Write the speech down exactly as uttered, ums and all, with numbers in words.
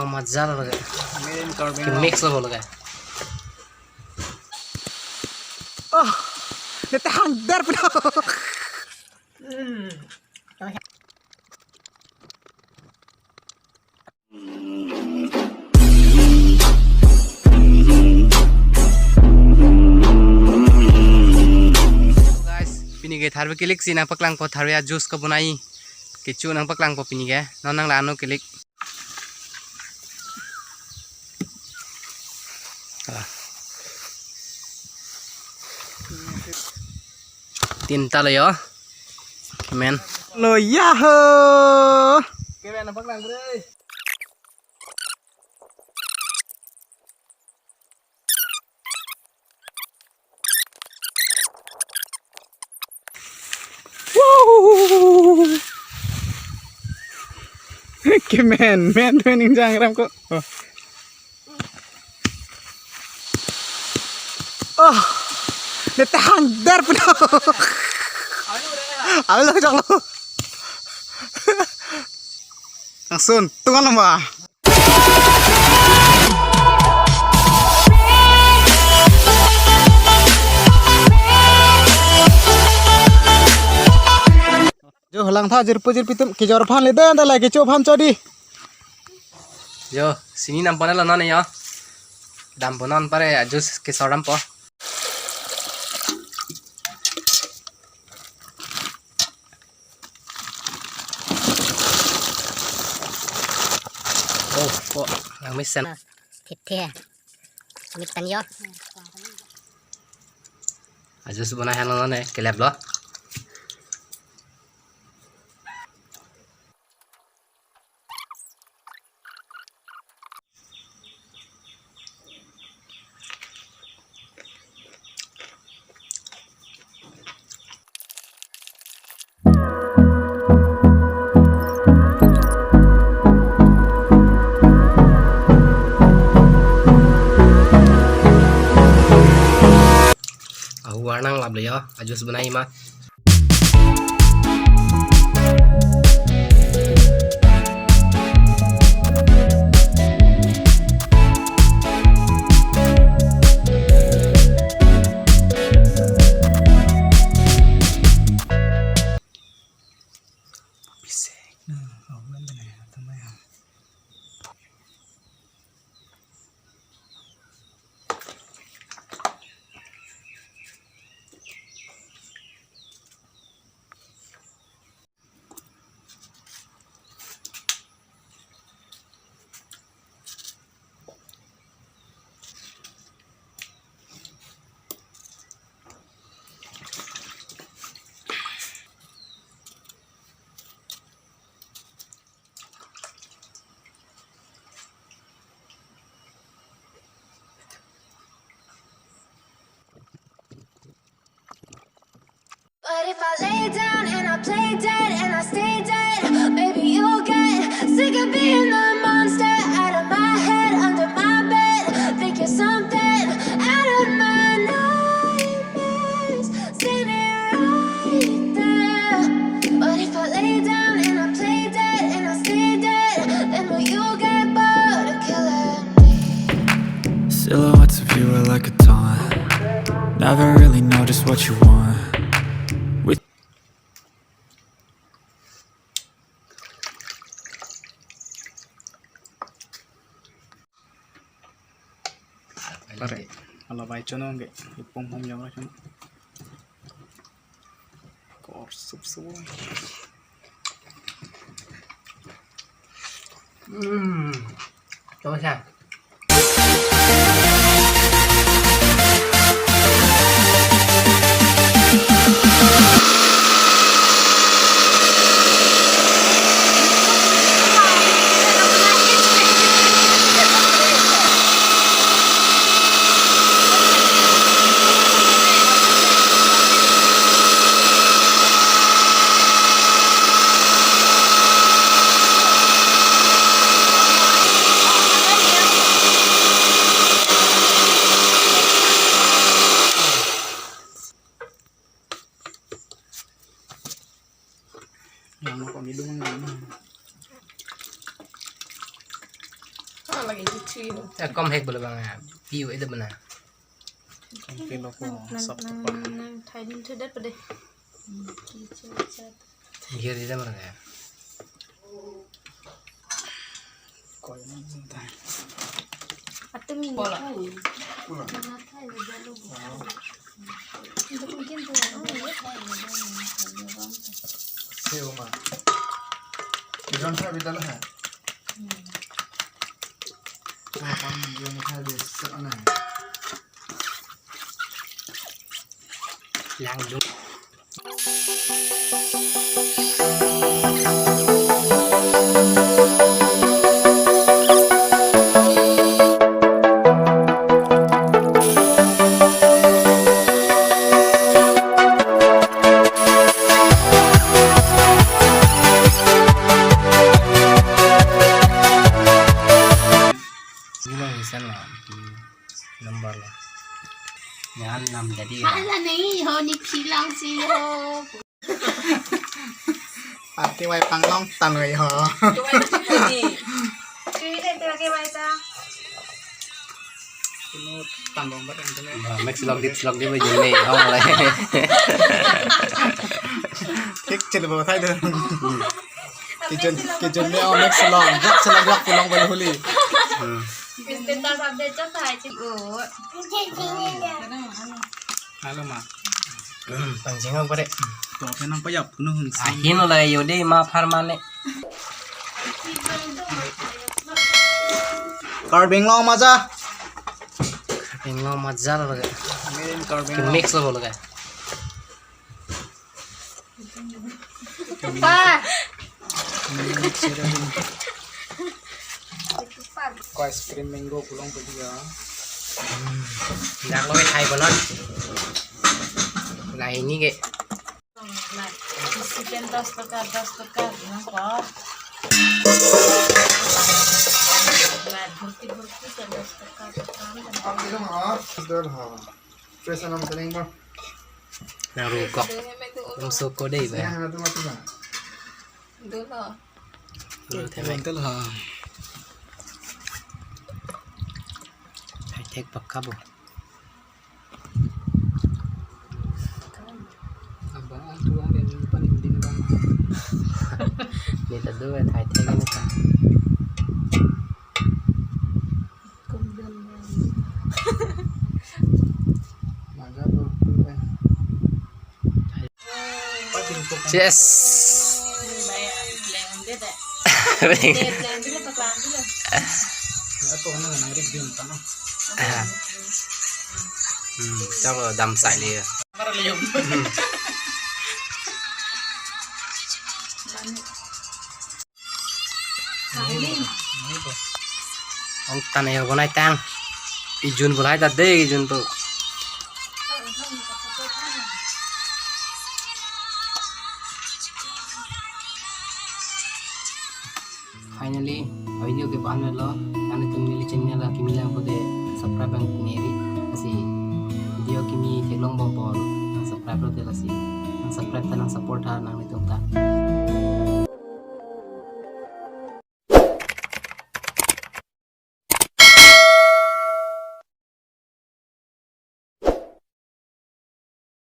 Maza lo lage. Made in Karbi Anglong. Mix lo lage. Oh, nete hangdar pino. Guys, pini ke tharve kelik si nangpaklangpo, tharve a-juice kebonai kecho nangpaklangpo pini ke. Non nang la-an non kelik. Tinta lo yo. Men. Lo yaho. Kemen apa kelang bre? Wow. Kemen, men tu ning jang ram ko. Oh. Oh. Nete hangdar pino. Awi lo jong lo. Langsung, tungan lama. Jo, langtha jirpo jirpi atum kejor aphan le den, ta la kecho aphan cho dei. Jo, sini nampo na lo non yo. Dampo non pare a-juice kesor dampo. Oh, po, langmesen. Thithe. Mik tan yo. A-juice bonai han lo ne, kelep lo. Ahu arnang lap le yo, a-juice bonai ma. But if I lay down and I play dead and I stay dead, maybe you'll get sick of being the monster out of my head, under my bed. Think you're something out of my nightmares. Seen it right there. But if I lay down and I play dead and I stay dead, then will you get bored of killing me? Silhouettes of you are like a taunt. Never really know just what you want. With Pare, ala bai chono ke, ipong hom jong chono. Kor sup sup. Hmm. Coba sa. Lagi itu cuy. Eh, kom hek bela bang ya. Piu itu benar. Nang, nang, nang, nang thai din thudet pade. Hmm, kicil cat. Gir di mana ya? Koi mana sih, thai? Atu mini. Bola. Mana thai udah lu. Untuk mungkin tuh, oh, iya, thai udah lu. Sih, Uma. Bidan thai, bidan lah. Hmm. Apa yang thai di sana? Langdung. Gila, bisa lah. Number lah. Yan nam jadi ya. Hala nahi ho, ne phi lang si ho. Ati wai panglong tan wai ho. Tuwai tuwai ni. Cuy deh, tuwai ke wai ta. Kuno tan bombat yang kena. Bah, mix log dit log dit baju ni, oh, le. Thik chil bo thai dun. Kijun, kijun ni, oh, mix log, jak chil log, jak pulang balik huli. Hmm. Status update chot hai chik ut. Halo ma. Hmm, panjang apa deh? To apa nang payap kuno hun. Ahin lo lagi yode ma phar mane. Karbi Anglong maja. Karbi Anglong maja lo lagi. Made in Karbi Anglong. Mix lo lagi. Tupa. Ko ice cream mango pulang padi ya. Dak lo thai bonon. Lahini ke. Chicken dos taka, dos taka, nang ko. Bhurti bhurti ke dos taka, taka. Apa bilang ha? Sudah ha. Fresh anam tening ba. Nang rukok. Nang soko dei ba. Yang ada tu mati ba. Dolo. Dolo thai mai. Hotel ha. Thai thek pakka bo. Abang ah, tuang dan paling din bang. Ni ta do thai thek ni ta. Maga tuh, tuh, eh. Yes. Aku mana nang rik din tanah. Hmm, coba dam sai le. Hmm. Ong tan ayo bonai tang. Ijun bolai ta de ijun to. Finally, video ke pan lo. Nanglitum neli channel la kimi lang pute subscribe ang neri. Lasi video kimi theklong bom apot nang subscribe lote lasi. Nang subscribe ta nang support tha nanglitum ta.